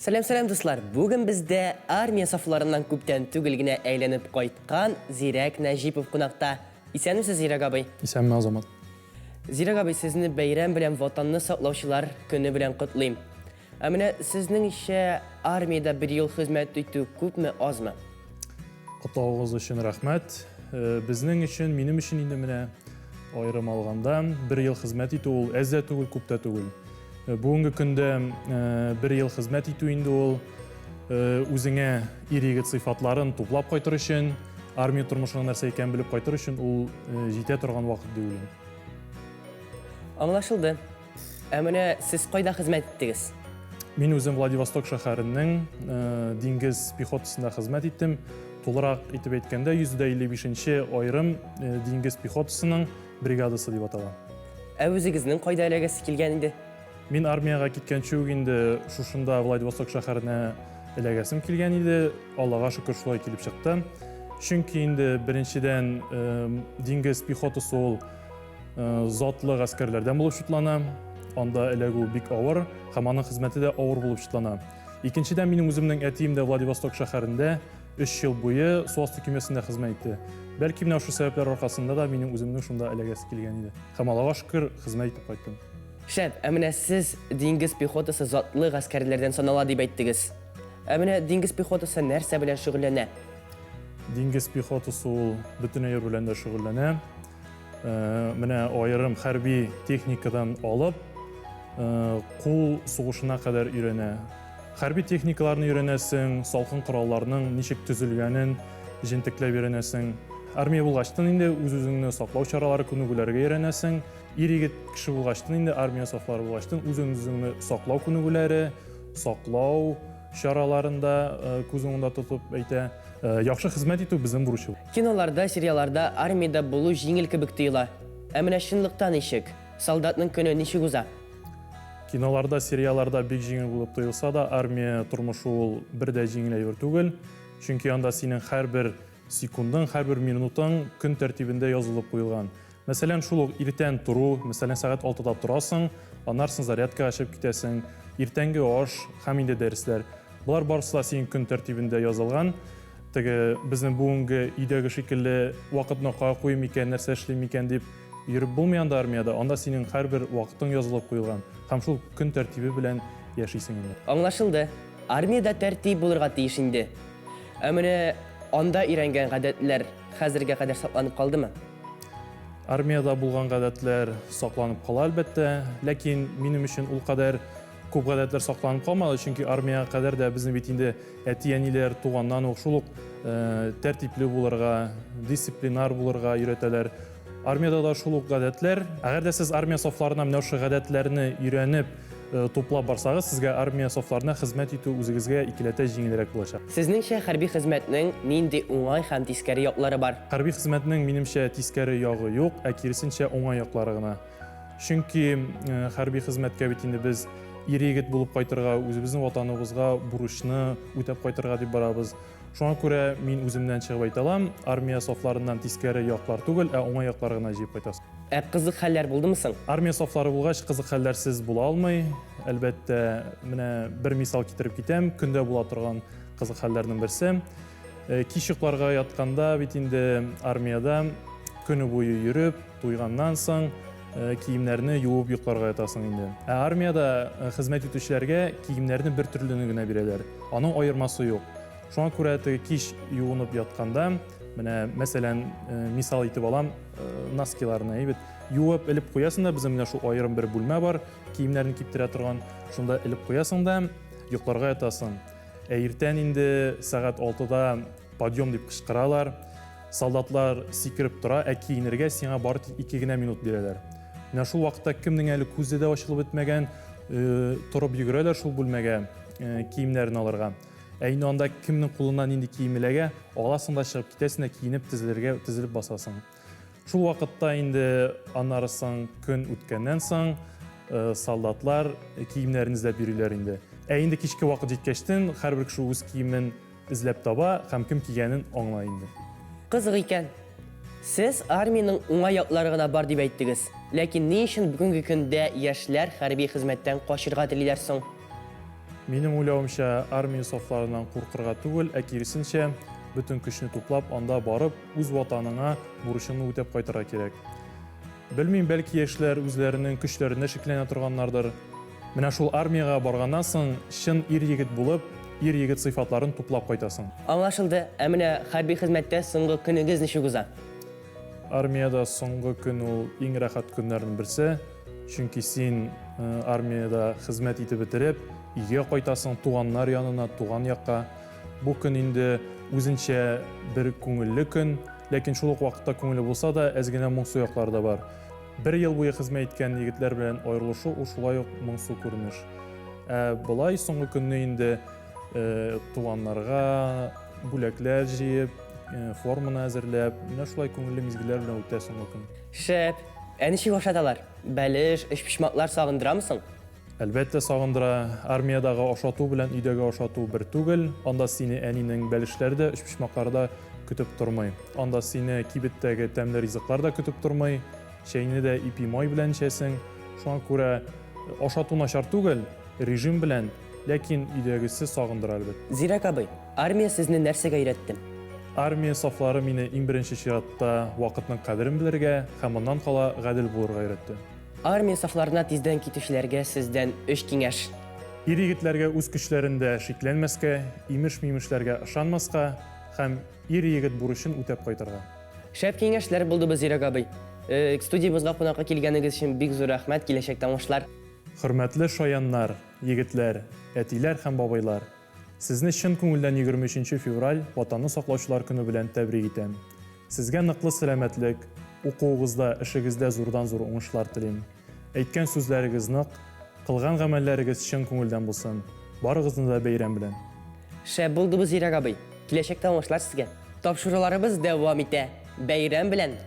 Сәлам, сәлам, дуслар! Бүген бездә армия сафларыннан күптән түгел генә әйләнеп кайткан Зирәк Нәҗипов кунакта. Исәнмесез, Зирәк абый! Исәнме, Азамат! Зирәк абый, сезне бәйрәм белән Ватанны саклаучылар көне белән котлыйм. Ә менә сезнеңчә армиядә бер ел хезмәт итү күпме, азмы? Котлавыгыз өчен рәхмәт. Э, безнең өчен, минем өчен инде менә аерым алганда, бер ел хезмәт итү ул әз дә түгел, күп тә түгел. Э, бүгенге көндә э, бер ел хезмәт итү инде ул үзеңә ир-егет сыйфатларын туплап кайтыр өчен, армия тормышының нәрсә икәнен белеп кайтыр өчен ул җитә торган вакыт дип уйлыйм. Аңлашылды. Ә менә сез кайда хезмәт иттегез? Мин үзем Владивосток шәһәренең э, диңгез пехотасында хезмәт иттем. Тулырак итеп әйткәндә, 155 нче аерым э, диңгез пехотасының бригадасы дип атала. Ә үзегезнең кайда эләгәсе килгән иде? Мин армиягә киткәнче үк инде шушында Владивосток шәһәренә эләгәсем килгән иде. Аллага шөкер, шулай килеп чыкты. Чөнки инде беренчедән э, диңгез пехотасы ул Э, затлы гаскәрләрдән булып шутлана. Анда эләгү бик авыр һәм аның хезмәте дә авыр булып шутлана. Икенчедән, минем үземнең әтием дә Владивосток шәһәрендә 3 ел буе су асты көймәсендә хезмәт итте. Бәлки менә шул сәбәпләр аркасында да минем үземнең шунда эләгәсе килгән иде. Һәм Аллага шөкер, хезмәт итеп кайттым. Шәп, ә менә сез диңгез пехотасы затлы гаскәрләрдән санала дип әйттегез. Ә менә диңгез пехотасы нәрсә белән шөгыльләнә? Диңгез пехотасы ул бөтен әйбер белән дә шөгыльләнә. Э, менә аерым хәрби техникадан алып, э, кул сугышына кадәр өйрәнә. Хәрби техникаларны өйрәнәсең, салкын коралларның ничек төзелгәнен җентекләп өйрәнәсең. Армия булгачтын инде үз-үзеңне саклау чаралары күнегүләргә өйрәнәсең. Ир-егет кеше булгачтын инде армия сафлары булгачтын үз-үзеңне саклау күнегүләре, саклау чараларын да э, күз уңында тотып әйтә. Э, яхшы хезмәт итү безнең бурычыбыз. Киноларда, сериалларда армиядә булу җиңел кебек тоела. Ә менә чынлыкта ничек? Солдатның көне ничек уза? Киноларда, сериалларда бик җиңел булып тоелса да, армия тормышы ул бер дә җиңел әйбер түгел. Чөнки анда синең һәрбер секундың, һәрбер минутың көн тәртибендә язылып куелган. Мәсәлән, шул ук иртән тору, мәсәлән, сәгать алтыда торасың, аннан соң зарядкага чыгып китәсең, иртәнге аш һәм инде дәресләр. Болар барысы да синең көн тәртибендә язылган. Теге безнең бүгенге өйдәге шикелле вакытны кая куйыйм икән, нәрсә эшлим икән дип йөреп булмый анда армиядә. Анда синең һәрбер вакытың язылып куелган һәм шул көн тәртибе белән яшисең инде. Аңлашылды. Армиядә тәртип булырга тиеш инде. Ә менә анда өйрәнгән гадәтләр хәзергә кадәр сакланып калдымы? Армиядә булган гадәтләр сакланып кала, әлбәттә. Ләкин минем өчен ул кадәр күп гадәтләр сакланып калмады, чөнки армиягә кадәр дә безне бит инде әти-әниләр туганнан ук шул ук э, тәртипле булырга, дисциплинар булырга өйрәтәләр. Армиядә дә шул ук гадәтләр. Әгәр дә сез армия сафларына менә шушы гадәтләрне өйрәнеп, э, туплап барсагыз, сезгә армия сафларына хезмәт итү үзегезгә икеләтә җиңелрәк булачак. Сезнеңчә, хәрби хезмәтнең нинди уңай һәм тискәре яклары бар? Хәрби хезмәтнең, минемчә, тискәре ягы юк, ә киресенчә, уңай яклары гына. Чөнки э, хәрби хезмәткә бит инде без ир-егет булып кайтырга, үзебезнең ватаныбызга бурычны үтәп кайтырга дип барабыз. Шуңа күрә мин үземнән чыгып әйтә алам, армия сафларыннан тискәре яклар түгел, ә уңай яклар гына җыеп кайтасың. Ә кызык хәлләр булдымы соң? Армия сафлары булгач, кызык хәлләрсез була алмый. Әлбәттә, менә бер мисал китереп китәм, көндә була торган кызык хәлләрнең берсе. Э, кич йокларга ятканда бит инде армиядә көне буе йөреп, туйганнан соң э, киемнәрне юып йокларга ятасың инде. Ә армиядә э, хезмәт итүчеләргә киемнәрне бер төрлене генә бирәләр. Аның аермасы юк. Шуңа күрә теге кич юынып ятканда, менә мәсәлән, мисал итеп алам, носкиларны әйбәт юып элеп куясың да, безнең менә шул аерым бер бүлмә бар, киемнәрне киптерә торган, шунда элеп куясың да, йокларга ятасың. Ә иртән инде сәгать 6-да подъем дип кычкыралар. Солдатлар сикереп тора, ә киенергә сиңа бары тик 2 генә минут бирәләр. Менә шул вакытта кемнең әле күзе дә ачылып бетмәгән, торып йөгерәләр шул бүлмәгә киемнәрен алырга. Ә инде анда кемнең кулына нинди кием эләгә, аласың да чыгып китәсең дә киенеп тезелергә тезелеп басасың. Шул вакытта инде аннары соң көн үткәннән соң э, солдатлар киемнәрен эзләп йөриләр инде. Ә инде кичке вакыт җиткәчтен һәрбер кеше үз киемен эзләп таба һәм кем кигәнен аңлай инде. Кызык икән. Сез армиянең уңай яклары гына бар дип әйттегез. Ләкин ни өчен бүгенге көндә яшьләр хәрби хезмәттән качырга телиләр соң? Минем уйлавымча, армия сафларыннан куркырга түгел, ә киресенчә, бөтен көчне туплап, анда барып, үз ватаныңа бурычыңны үтәп кайтырга кирәк. Белмим, бәлки яшьләр үзләренең көчләренә шикләнә торганнардыр. Менә шул армиягә барганнан соң, чын ир-егет булып, ир-егет сыйфатларын туплап кайтасың. Аңлашылды. Ә менә хәрби хезмәттә соңгы көнегез ничек уза? Армиядә соңгы көн ул иң рәхәт көннәрнең берсе. Чөнки син армиядә хезмәт итеп бетереп, өйгә кайтасың, туганнар янына, туган якка. Бу көн инде үзенчә бер күңелле көн. Ләкин шул ук вакытта күңелле булса да, әз генә моңсу яклары да бар. Бер ел буе хезмәт иткән егетләр белән аерылышу ул шулай ук моңсу күренеш. Ә болай соңгы көнне инде туганнарга бүләкләр җыеп, форманы әзерләп, менә шулай күңелле мизгелләр белән үтә соңгы көн. Шәп! Ә ничек ашаталар? Бәлеш, өчпочмаклар сагындырамы соң? Әлбәттә, сагындыра. Армиядәге ашату белән өйдәге ашату бер түгел. Анда сине әнинең бәлешләре дә, өчпочмаклары да көтеп тормый. Анда сине кибеттәге тәмле ризыклар да көтеп тормый. Чәйне дә ипи-май белән эчәсең. Шуңа күрә ашату начар түгел, режим белән, ләкин өйдәгесе сагындыра, әлбәттә. Зирәк абый, армия сезне нәрсәгә өйрәтте? Армия сафлары мине иң беренче чиратта вакытның кадерен белергә һәм моннан кала гадел булырга өйрәтте. Армия сафларына тиздән китүчеләргә сездән өч киңәш. Ир-егетләргә үз көчләрендә шикләнмәскә, имеш-мимешләргә ышанмаска һәм ир-егет бурычын үтәп кайтырга. Шәп киңәшләр булды бу, Зирәк абый. Студиябезгә кунакка килгәнегез өчен бик зур рәхмәт, киләчәктә уңышлар. Хөрмәтле шаяннар, егетләр, әтиләр һәм бабайлар! Сезне чын күңелдән 23 нче февраль, Ватанны саклаучылар көне белән тәбрик итәм. Сезгә ныклы сәламәтлек, укуыгызда, эшегездә зурдан-зур уңышлар телим. Әйткән сүзләрегез нык, кылган гамәлләрегез чын күңелдән булсын. Барыгызны да бәйрәм белән! Шәп булды бу, Зирәк абый! Киләчәктә уңышлар сезгә! Тапшыруларыбыз дәвам итә. Бәйрәм белән!